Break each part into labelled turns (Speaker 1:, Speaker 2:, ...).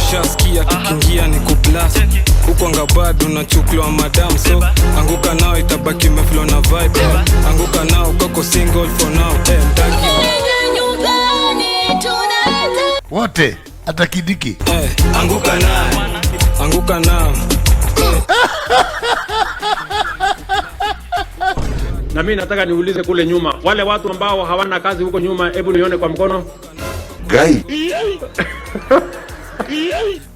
Speaker 1: Ushaskia kikiingia ni kublast huko bado unachukliwa madam, so anguka nao, itabaki meflow na vibe. Anguka nao kako single for now, eh, mdagi.
Speaker 2: Wote, hata Kindiki.
Speaker 1: Eh, anguka nao, anguka nao.
Speaker 3: Na mimi nataka niulize kule nyuma, wale watu ambao hawana kazi huko nyuma, hebu nione kwa mkono.
Speaker 2: Guy.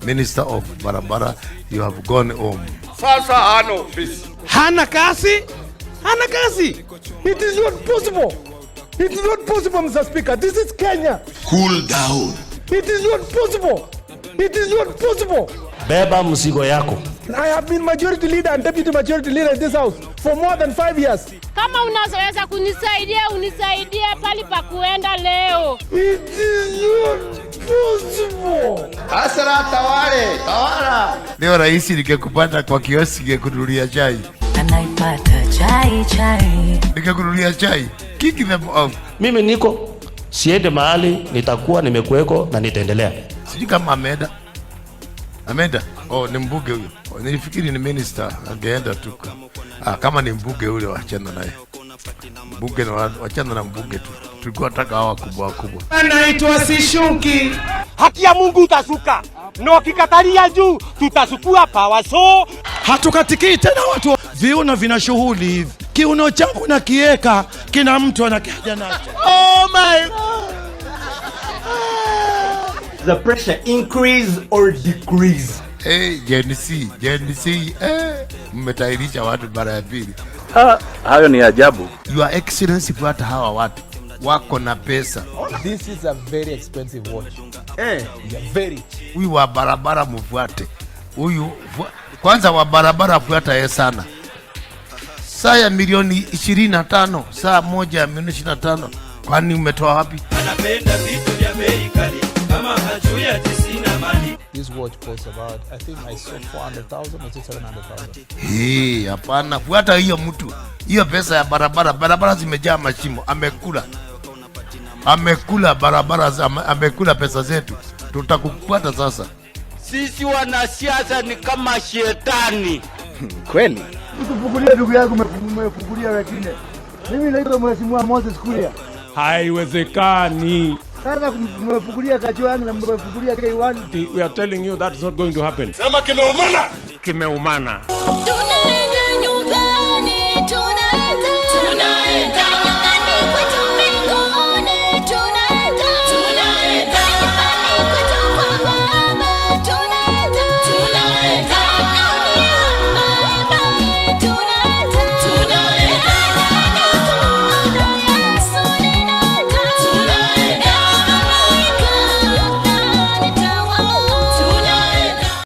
Speaker 2: Minister of barabara, you have gone home.
Speaker 4: Sasa hana ofisi.
Speaker 5: Hana kazi, hana kazi.
Speaker 6: It is not possible. It is not possible, Mr. Speaker. This is Kenya.
Speaker 7: Cool down.
Speaker 6: It is not possible. It is not possible.
Speaker 8: Beba mzigo yako.
Speaker 6: I have been majority leader and deputy majority leader in this house for more than 5 years.
Speaker 9: Kama unaweza kunisaidia, unisaidie pali pa kuenda leo.
Speaker 6: It is not possible.
Speaker 4: Hasara tawale, tawala.
Speaker 2: Leo rais, ningekupata kwa kioski ningekununulia chai.
Speaker 10: Anaipata chai chai.
Speaker 2: Ningekununulia chai. Kick them off.
Speaker 8: Mimi niko siende mahali, nitakuwa nimekuweko na nitaendelea.
Speaker 2: Sijui kama ameenda. Ameenda? Oh, ni mbunge huyo. Oh, nilifikiri ni minister, angeenda tu. Ah, kama ni mbunge ule wachana naye. Mbunge na wachana na mbunge tu. Tulikuwa nataka hawa wakubwa wakubwa.
Speaker 5: Anaitwa Sishuki.
Speaker 11: Haki ya Mungu utasuka na ukikatalia juu tutasukua power saw.
Speaker 5: Hatukatikii tena watu, viuno vina shughuli hivi. Kiuno changu nakieka, kina mtu anakiaja nacho.
Speaker 11: Oh my.
Speaker 12: The pressure increase or decrease?
Speaker 2: Hey, Gen Z, Gen Z, eh, mmetahirisha watu mara ya pili.
Speaker 13: Hayo ni ajabu.
Speaker 2: Your Excellency, fuata hawa watu wako na pesa.
Speaker 6: This is a very expensive watch.
Speaker 12: Eh.
Speaker 6: Yeah, very.
Speaker 2: Huyu wa barabara mfuate huyu, kwanza wa barabara fuata yeye sana. Saa ya milioni 25, saa moja ya milioni 25, kwani umetoa wapi?
Speaker 14: Anapenda vitu vya bei kali kama hajui ati sina mali.
Speaker 6: This watch costs about, I think I saw 400,000 or 700,000.
Speaker 2: Hii, hapana, fuata hiyo mtu, hiyo pesa ya barabara. Barabara zimejaa mashimo, amekula, amekula barabara, amekula pesa zetu. Tutakufuata sasa.
Speaker 4: Sisi wanasiasa ni kama shetani.
Speaker 13: Kweli.
Speaker 6: Kufungulia ndugu yangu, umefungulia wengine. Mimi naitwa Mheshimiwa Moses Kuria.
Speaker 3: Haiwezekani.
Speaker 6: Sasa mmefungulia Kajwang na mmefungulia K1.
Speaker 3: We are telling you that's not going to happen.
Speaker 7: Sema kimeumana.
Speaker 3: Kimeumana.
Speaker 9: Tunaenda nyumbani, tunaenda, tunaenda.